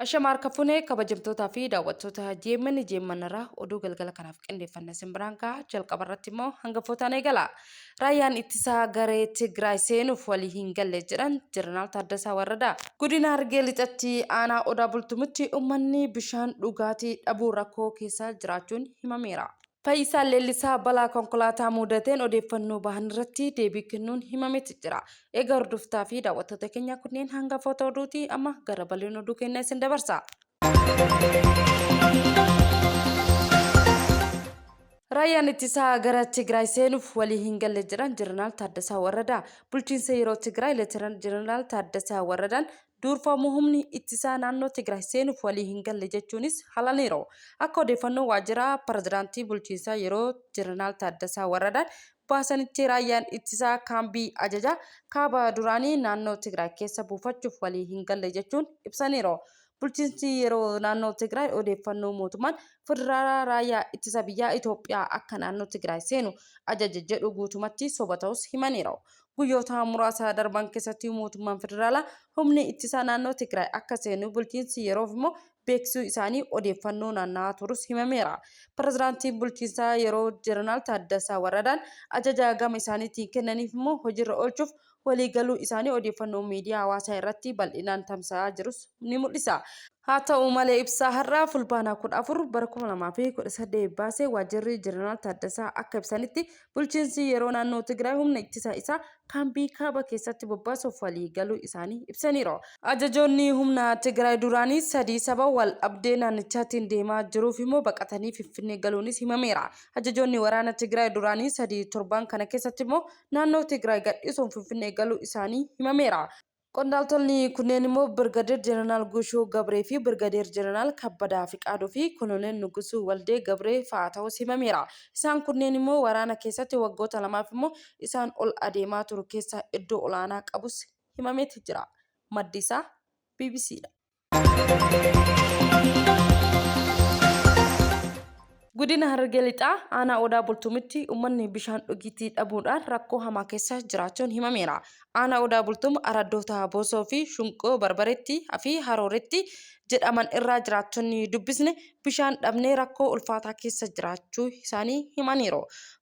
Ashama harka fuunee kabajamtootaa fi daawwattoota JMN JMN irraa oduu galgala kanaaf qindeeffanne isin biraan gaha. Jalqaba irratti immoo hangafootaan eegala. Raayyaan ittisaa garee Tigraay seenuuf walii hin galle jedhan Jeneraal Taaddasaa Warradaa. Godina Harargee Lixatti aanaa Odaa Bultumitti uummanni bishaan dhugaatii dhabuu rakkoo keessa jiraachuun himameera. Fayyisaan Leellisaa balaa konkolaataa muudateen odeeffannoo bahan irratti deebii kennuun himameeti jira. Egaa hordoftaa fi daawwattoota keenya kunneen hangafoota oduuti amma gara bal'ina oduu keenya isin dabarsa. Raayyaan ittisaa gara Tigraay seenuuf walii hin galle jedhan Jeneraal Taaddasaa Warradaa. Bulchiinsa yeroo Tigraay Leetenant Jeneraal Taaddasaa Warradaan duurfamu humni ittisaa naannoo Tigraay seenuuf walii hin galle jechuunis halaniiru. Akka odeeffannoo waajjira pirezidaantii bulchiinsaa yeroo Jeneraal Taaddasaa Warradaan baasanitti raayyaan ittisaa kaambii ajajaa kaaba duraanii naannoo Tigraay keessa buufachuuf walii hin galle jechuun ibsaniiru. Bulchiinsi yeroo naannoo Tigraay odeeffannoo mootummaan federaalaa raayyaa ittisa biyyaa Itoophiyaa akka naannoo Tigraay seenu ajaje jedhu guutumatti soba ta'us himaniiru. Guyyoota muraasa darban keessatti mootummaan federaalaa humni ittisaa naannoo Tigraay akka seenu bulchiinsi yeroof immoo beeksisuu isaanii odeeffannoo naanna'aa turus himameera. Pirezidaantiin bulchiinsaa yeroo Jeneraal Taaddasaa Warradaan ajaja gama isaaniitiin kennaniif immoo hojiirra oolchuuf waliigaluu isaanii odeeffannoo miidiyaa hawaasaa irratti bal'inaan tamsa'aa jirus ni mul'isa. Haa ta'u malee ibsa har'a Fulbaana 14 bara 2018 baase waajjirri Jeneraal Taaddasaa akka ibsanitti Bulchiinsi yeroo naannoo Tigraay humna ittisa isaa kaambii kaaba keessatti bobbaasuuf walii galuu isaanii ibsaniiru. Ajajoonni humna Tigraay duraanii sadii saba wal dhabdee naannichaatiin deemaa jiruuf immoo baqatanii Finfinnee galuunis himameera. Ajajoonni waraana Tigraay duraanii sadii torban kana keessatti immoo naannoo Tigraay gadhiisuun Finfinnee galuu isaanii himameera. Qondaaltonni kunneen immoo Birgadeer Jeneraal Guushuu Gabree fi Birgadeer Jeneraal Kabbadaa Fiqaaduu fi Koloneel Nugusuu Waldee Gabree fa'a ta'uus himameera. Isaan kunneen immoo waraana keessatti waggoota lamaaf immoo isaan ol adeemaa turu keessaa iddoo olaanaa qabus himameeti jira. Maddi isaa bbc dha. Godina Harargee Lixaa aanaa Odaa Bultumitti uummanni bishaan dhugiitii dhabuudhaan rakkoo hamaa keessa jiraachuun himameera. Aanaa Odaa Bultum araddoota Boosoo fi Shunqoo Barbareetti fi Harooretti jedhaman irraa jiraattonni dubbisne bishaan dhabnee rakkoo ulfaataa keessa jiraachuu isaanii himaniiru.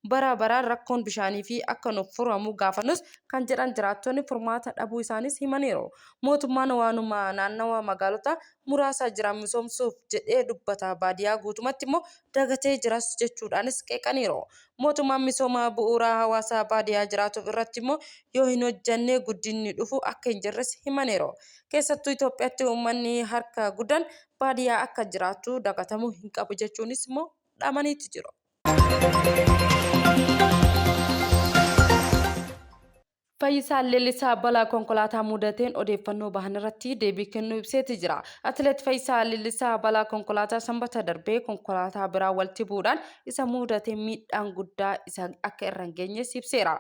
Bara baraan rakkoon bishaanii fi akka nuuf furamu gaafannus kan jedhan jiraattonni furmaata dhabuu isaaniis himaniiru. Mootummaan waanuma naannawa magaalota muraasa jiran misoomsuuf jedhee dubbata baadiyaa guutumatti immoo dagatee jiras jechuudhaanis qeeqaniiru. Mootummaan misooma bu'uuraa hawaasa baadiyaa jiraatuuf irratti immoo yoo hin hojjannee guddinni dhufu akka hin jirres himaniiru. Keessattuu Itoophiyaatti uummanni harka guddaan baadiyaa akka jiraatu dagatamuu hin qabu jechuunis immoo dhaamaniitu jiru. Fayyisaan Leellisaa balaa konkolaataa mudateen odeeffannoo bahan irratti deebii kennuu ibseeti jira. Atileet Fayyisaa Leellisaa balaa konkolaataa Sanbata darbee konkolaataa biraa walitti bu'uudhaan isa mudateen miidhaan guddaa isa akka irra hin geenyes ibseera.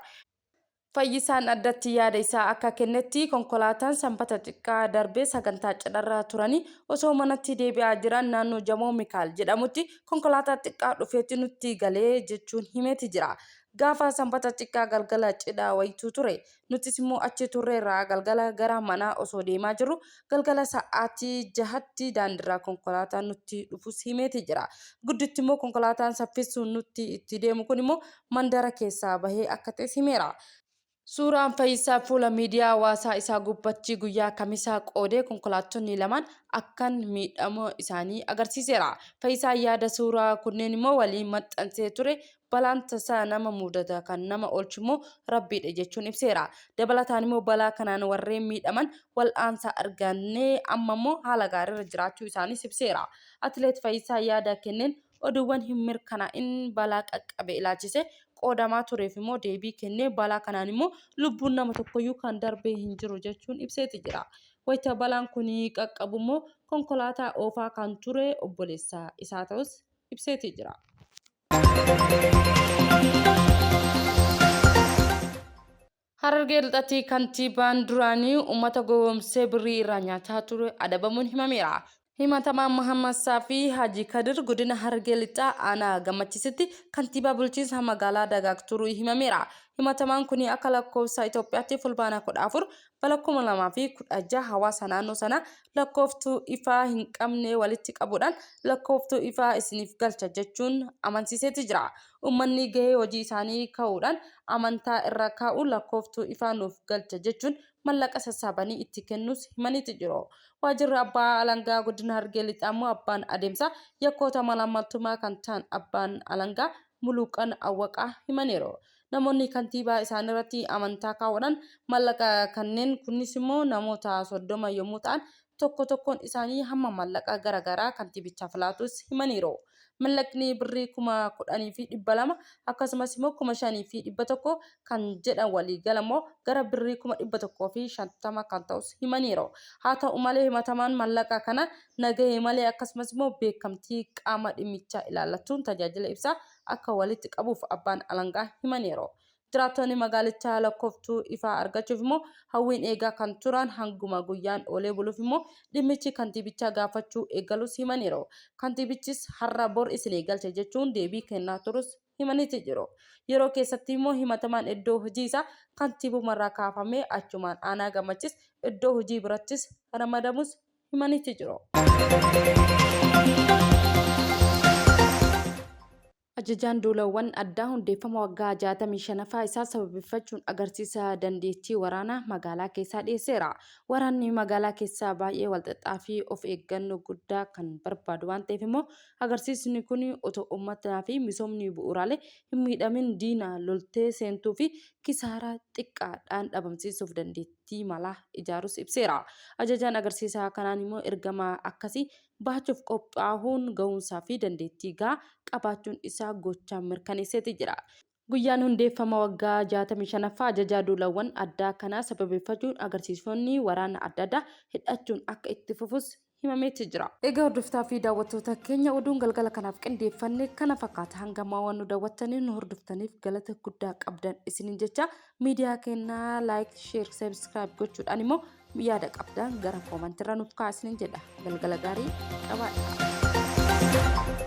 Fayyisaan addatti yaada isaa akka kennetti konkolaataan Sanbata xiqqaa darbee sagantaa cidharra turanii osoo manatti deebi'aa jiran naannoo Jamoo Mikaal jedhamutti konkolaataa xiqqaa dhufeeti nutti galee jechuun himeeti jira. Gaafa Sanbata xiqqaa galgala cidha wayitu ture. Nutis immoo achi turreerra galgala gara manaa osoo deemaa jirru galgala sa'aatii jahatti daandirraa konkolaataan nutti dhufus himeeti jira. Gidduutti immoo konkolaataan saffisuun nutti itti deemu kun immoo mandara keessaa bahee akka ta'es himeera. Suuraan Fayyisaa fuula miidiyaa hawaasaa isaa gubbatti guyyaa Kamisaa qoode konkolaattonni lamaan akkan miidhamuu isaanii agarsiiseera. Fayyisaan yaada suuraa kunneen immoo waliin maxxansee ture balaan tasaa nama mudata kan nama oolchu immoo Rabbiidha jechuun ibseera. Dabalataan immoo balaa kanaan warreen miidhaman wal'aansa argannee amma immoo haala gaariirra jiraachuu isaaniis ibseera. Atileet Fayyisaa yaada kenneen oduuwwan hin mirkanaa'in balaa qaqqabe ilaalchisee qoodamaa tureef immoo deebii kennee balaa kanaan immoo lubbuun nama tokkoyyuu kan darbee hin jiru jechuun ibseeti jira. Wayita balaan kun qaqqabu immoo konkolaataa oofaa kan ture obboleessa isaa ta'us ibseeti jira. Harargee Lixatti kantiibaan duraanii uummata gowwoomsee birrii irraa nyaataa ture adabamuun himameera. Himatamaan Mahammad Saafii Haji Kadir godina Harargee Lixaa aanaa Gammachisitti kantiibaa bulchiinsa magaalaa Dagaag turuu himameera. Himatamaan kun akka lakkoofsa Itoophiyaatti Fulbaana 14 bara 2016 hawaasa naannoo sanaa lakkooftuu ifaa hin qabne walitti qabuudhaan lakkooftuu ifaa isiniif galcha jechuun amansiiseeti jira. Uummanni gahee hojii isaanii ka'uudhaan amantaa irra kaa'uun lakkooftuu ifaa nuuf galcha jechuun mallaqa sassaabanii itti kennuus himaniiti jiru. Waajjirri Abbaa Alangaa Godina Harargee Lixaa immoo abbaan adeemsaa yakkoota malaammaltummaa kan ta'an Abbaan Alangaa Muluqan Awwaqaa himaniiru. Namoonni kantiibaa isaaniirratti amantaa kaa'uudhaan mallaqa kanneen kunis immoo namoota 30 yommuu ta'an tokko tokkoon isaanii hamma mallaqa gara garaa kantiibichaaf laatus himaniiru. Mallaqni birrii 10,200 akkasumas immoo 5,100 kan jedhan waliigala immoo gara birrii 150,000 kan ta'us himaniiru. Haa ta'u malee himatamaan mallaqa kana nagahee malee akkasumas immoo beekamtii qaama dhimmichaa ilaallatuun tajaajila ibsaa akka walitti qabuuf abbaan alangaa himaniiru. Jiraattonni magaalichaa lakkooftuu ifaa argachuuf immoo hawwiin eegaa kan turan hanguma guyyaan oolee buluuf immoo dhimmichi kantiibichaa gaafachuu eegaluus himaniiru. Kantiibichis har'a bor isinii galcha jechuun deebii kennaa turus himaniiti jiru. Yeroo keessatti immoo himatamaan iddoo hojii isaa kantiibumarraa kaafamee achumaan aanaa Gammachis iddoo hojii birattis ramadamus himaniiti jiru. Ajajaan duulawwan addaa hundeeffama waggaa 65ffaa isaa sababeeffachuun agarsiisa dandeettii waraanaa magaalaa keessaa dhiyeesseera. Waraanni magaalaa keessaa baay'ee walxaxaa fi of eeggannoo guddaa kan barbaadu waan ta'eef immoo agarsiisni kun otoo uummataa fi misoomni bu'uuraalee hin miidhamin diina loltee seentuu fi kisaaraa xiqqaadhaan dhabamsiisuuf dandeettii malaa ijaarus ibseera. Ajajaan agarsiisa kanaan immoo ergama akkasii bahachuuf qophaahuun gahumsaa fi dandeettii gahaa qabaachuun isaa gochaan mirkaneesseeti jira. Guyyaan hundeeffama waggaa 65ffaa ajajaa duulawwan addaa kanaa sababeeffachuun agarsiisonni waraana adda addaa hidhachuun akka itti fufus himameeti jira. Egaa hordoftaa fi daawwattoota keenya oduun galgala kanaaf qindeeffanne kana fakkaata. Hanga ammaa waan nu daawwattaniif nu hordoftaniif galata guddaa qabdan isiniin jecha miidiyaa keenyaa like, share, subscribe gochuudhaan immoo Yaada qabdan gara koomantirra nuuf kaa'aa isinin jedha. Galgala gaarii qabaadhaa.